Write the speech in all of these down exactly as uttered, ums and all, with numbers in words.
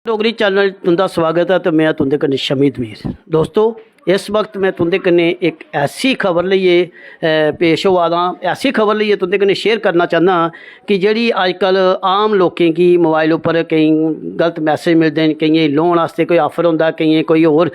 Dogri channel तुं'दा स्वागत ऐ ते में तुं'दे कन्नै शमीद मीर। दोस्तो, इस वक्त में तुं'दे कन्नै इक ऐसी खबर लेइयै, अ, पेश होआ दा आं, ऐसी खबर लेइयै तुं'दे कन्नै शेयर करना चाह्न्ना आं कि जेह्ड़ी अजकल आम लोकें गी मोबाइल उप्पर केईं गलत मैसेज मिलदे न, केइयें गी लोन आस्तै कोई आफर होंदा, केइयें कोई होर, अ,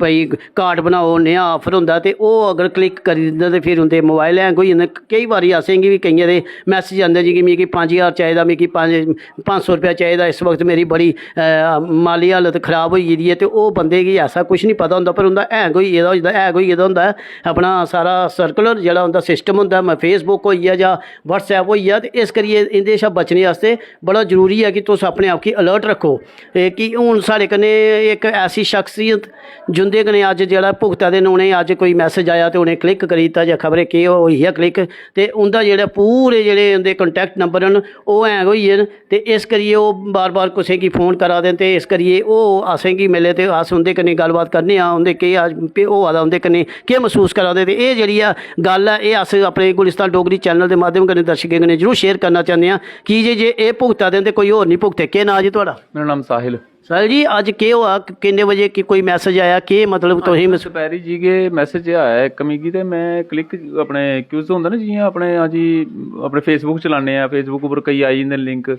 भई कार्ड बनाओ नेहा आफर होंदा, ते ओह् अगर क्लिक करी दिंदे ते फिर उं'दे मोबाइल हैंग होई जंदे। केईं बारी असेंगी बी केइयें दे मैसेज आंदे जी कि मिगी पंज ज्हार चाहिदा, मिगी पंज पंज सौ रपेआ चाहिदा, इस वक्त मेरी बड़ी, अ, माली हालत खराब होई गेदी ऐ। ते ओह् बंदे गी ऐसा कुछ नहीं पता होंदा, पर उं'दा हैंग होई गेदा होंदा, हैंग होई गेदा होंदा ऐ अपना सारा सर्कुलर जेह्ड़ा उं'दा सिस्टम होंदा ऐ, फेसबुक होई गेआ जां व्हाट्सएप होई गेआ। ते इस करियै इं'दे शा बचने आस्तै बड़ा जरूरी ऐ कि तुस अपने आप गी अलर्ट रक्खो। एह् कि हून साढ़े कन्नै इक ऐसी शख्सियत जिं'दे कन्नै अज्ज जेह्ड़ा भुगता दे न, उ'नें अज्ज कोई मैसेज आया ते उ'नें क्लिक करी दित्ता जां खबरै केह् होई गेआ क्लिक, ते उं'दा जेह्ड़ा पूरे जेह्ड़े उं'दे कॉन्टैक्ट नंबर न, ओह् हैंग होई गे न। ते इस करियै ओह् बार बार कुसै गी फोन करा दे न, ते इस करियै ओह् असेंगी मिले ते अस उं'दे कन्नै गल्लबात करने आं, उं'दे केह् अज्ज पे-, होआ दा, उं'दे कन्नै केह् मसूस करा दे। ते एह् जेह्ड़ी ऐ गल्ल ऐ, एह् अस अपने गुलिस्तान डोगरी चैनल दे माध्यम कन्नै दर्शकें कन्नै जरूर शेयर करना चाह्न्ने आं, की जे जे एह् भुगता दे न ते कोई होर निं भुगते। केह् नांऽ जी थुआढ़ा? मेरा नाम साहिल। साहिल जी, अज्ज केह् होआ, किन्ने बजे कि कोई मैसेज आया, केह् मतलब तुसें मस- दपैह्री जी के मैसेज आया इक मिगी, ते में क्लिक अपने क्यूज होंदा ना, जि'यां अपने हां जी, अपने फेसबुक चलाने आं, फेसबुक उप्पर केईं आई जंदे लिंक,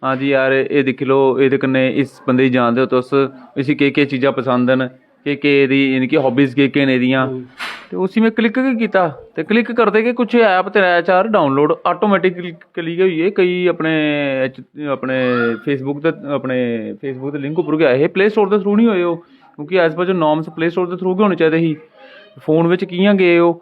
हां जी यार एह् दिक्खी लैओ, एह्दे कन्नै इस बंदे गी जानदे ओ तुस, इसी केह् केह् चीज़ां पसंद न, केह् केह् एह्दी, यानी कि हॉबीज केह् केह् न एह्दियां। ते उसी में क्लिक गै कीता, ते क्लिक करदे गै कुछ ऐप त्रै चार डाउनलोड आटोमेटिकली गै होई गे। केईं अपने अपने फेसबुक दे, अपने फेसबुक दे लिंक उप्पर गै आए हे, प्ले स्टोर दे थ्रू निं होए ओह्, क्योंकि एज पर जो नार्म्स प्ले स्टोर दे थ्रू गै होने चाहिदे ही। फोन बिच कि'यां गे ओह्?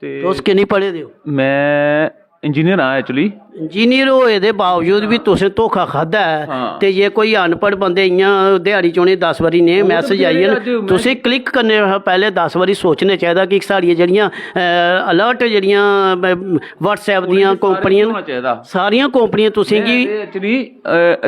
ते तुस किन्नी पढ़े दे ओ? में इंजीनियर आं एक्चुअली। इंजीनियर होए दे बावजूद बी तुसें धोखा खादा ऐ। हां। ते जे कोई अनपढ़ बंदे इ'यां ध्याड़ी च उ'नें दस बारी नेह् ओह् ते मैसेज बथ्हेरे आई जान, अज्ज में- तुसें क्लिक करने शा पैह्लें दस बारी सोचना चाहिदा कि साढ़ियां जेह्ड़ियां अलर्ट जेह्ड़ियां व्हाट्सएप दियां उ'नें सारें कंपनियां होना चाहिदा। सारियां कंपनियां तुसेंगी एक्चुअली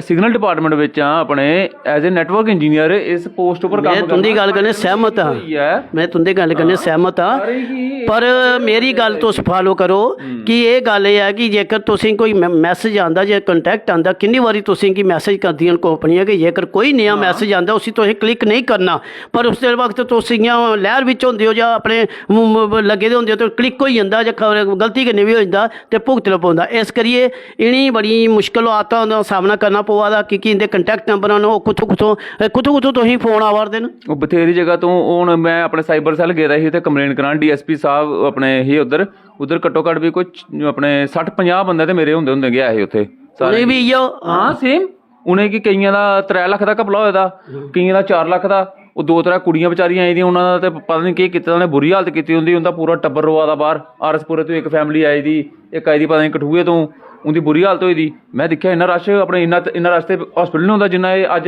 सिग्नल डिपार्टमेंट बिच आं अपने, एज ए नैटवर्क इंजीनियर इस पोस्ट उप्पर में कम्म तुं'दी करना। गल्ल कन्नै सैह्मत आं। होई ऐ। में तुं'दी गल्ल कन्नै सैह्मत आं। सारें गी पर मेरी गल्ल तुस फालो करो कि एह् गल्ल एह् ऐ कि जेकर तुसें कोई मैसेज आंदा जां कंटैक्ट आंदा, किन्नी बारी तुसें गी मैसेज करदियां न कंपनियां कि जेकर कोई नेहा मैसेज आंदा उसी तुसें क्लिक नेईं करना, पर उसदे वक्त तुस इ'यां लैह्र बिच होंदे ओ जां अपने म- म- लग्गे दे होंदे ओ ते क्लिक होई जंदा जां खबरै गलती कन्नै बी होई जंदा ते भुगतना पौंदा। इस करियै इ'नेंगी बड़ी मुश्कल हालातां दा सामना करना पवा दा, की कि इं'दे कंटैक्ट नंबर न, ओह् कुत्थों कुत्थों कुत्थों कुत्थों तुसेंगी फोन आवा 'रदे न। ओह् बथ्हेरी जगह तों, हून में अपने साइबर सैल गेदा ही ते कंप्लेन करान, डीएसपी साहब अपने ही उद्धर। उद्धर घट्टो घट्ट बी कोई अपने सट्ठ पंजाह् बंदे ते मेरे होंदे होंदे गै ऐ हे उत्थै। उ'नेंगी बी इ'यो हां, सेम। उ'नेंगी केइयें दा त्रै लक्ख दा घपला होए दा, केइयें दा चार लक्ख दा। ओह् दो त्रै कुड़ियां बेचारियां आई दियां, उ'नें दा ते पता निं केह् कीते दा, उ'नें बुरी हालत कीती उं'दी। उं'दा पूरा टब्बर रोआ दा बाह्र। आर एस पुरे तों इक फैमिली आई दी, इक आई दी पता निं कठुए तों। उं'दी बुरी हालत होई दी। में दिक्खेआ इन्ना रश, अपने इन्ना इन्ना रश ते हॉस्पिटल निं होंदा जिन्ना एह् अज्ज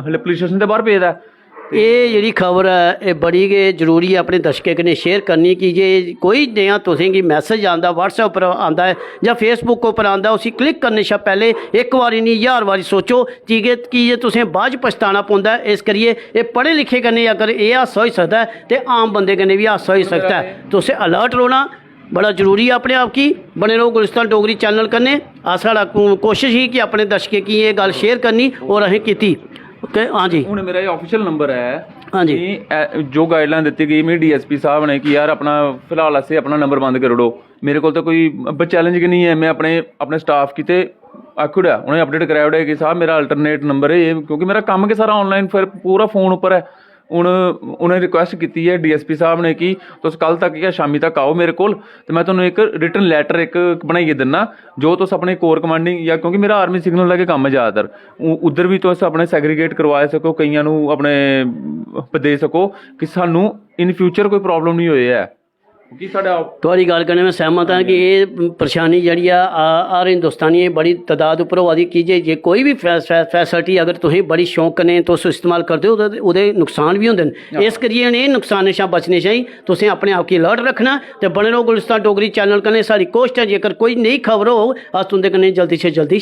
पुलिस स्टेशन दे बाह्र पेदा ऐ। एह् जेह्ड़ी खबर ऐ, एह् बड़ी गै जरूरी ऐ अपने दर्शकें कन्नै शेयर करनी, की जे कोई नेहा तुसेंगी मैसेज आंदा, WhatsApp उप्पर आंदा ऐ जां Facebook उप्पर आंदा, उसी क्लिक करने शा पैह्लें इक बारी निं, ज्हार बारी सोचो। की के की जे तुसें बाद च पछताना पौंदा ऐ। इस करियै एह् पढ़े लिखे कन्नै अगर एह् हादसा होई सकदा ऐ ते आम बंदे कन्नै बी हादसा होई सकदा ऐ। तुसें अलर्ट रौह्ना बड़ा जरूरी ऐ अपने आप गी। बने रहो गुलिस्तान डोगरी चैनल कन्नै। अस, साढ़ा को- कोशिश ही कि अपने दर्शकें गी एह् गल्ल शेयर करनी, और असें कीती। ओके, हां जी। हून मेरा एह् ऑफिशियल नंबर ऐ। हां जी। कि, अ, जो गाइडलाइन दित्ती गेई मिगी डीएसपी साहब ने कि यार अपना फिलहाल असें अपना नंबर बंद करी ओड़ो। मेरे कोल ते कोई चैलेंज गै निं ऐ। में अपने अपने स्टाफ गी ते आखी ओड़ेआ, उ'नें अपडेट कराई ओड़ेआ कि साहब मेरा अल्टरनेट नंबर ऐ एह्, क्योंकि मेरा कम्म गै सारा ऑनलाइन, फिर पूरा फोन उप्पर ऐ। हून उ'नें रिक्वेस्ट कीती ऐ डीएसपी साहब ने कि तुस कल तक जां शामी तक आओ मेरे कोल, ते में तुहानू इक रिटन लैटर इक बनाइयै दिन्ना, जो तुस अपने कोर कमांडिंग जां, क्योंकि मेरा आर्मी सिग्नल दा गै कम्म ऐ ज़्यादातर, उ- उद्धर बी तुस अपने सैग्रीगेट करवाई सको, केइयां नू अपने प- देई सको कि सानू इन फ्यूचर कोई प्रॉब्लम निं होए ऐ। क्योंकि साढ़ा थुआढ़ी गल्ल कन्नै में सैह्मत आं कि एह् परेशानी जेह्ड़ी ऐ, आ, हर हिंदुस्तानियें गी बड़ी तदाद उप्पर होआ दी, की जे जे कोई बी फै- फै- फैसिलिटी अगर तुसें बड़ी शौक कन्नै तुस इस्तेमाल करदे ओ, ते ओह्दे नुकसान बी होंदे न। इस करियै इ'नें नुकसानें शा बचने ताईं तुसें अपने आप गी अलर्ट रक्खना ते बने रहो गुलिस्तान डोगरी चैनल कन्नै। साढ़ी कोशट ऐ, जेकर कोई नेही खबर होग, अस तुं'दे कन्नै जल्दी शा जल्दी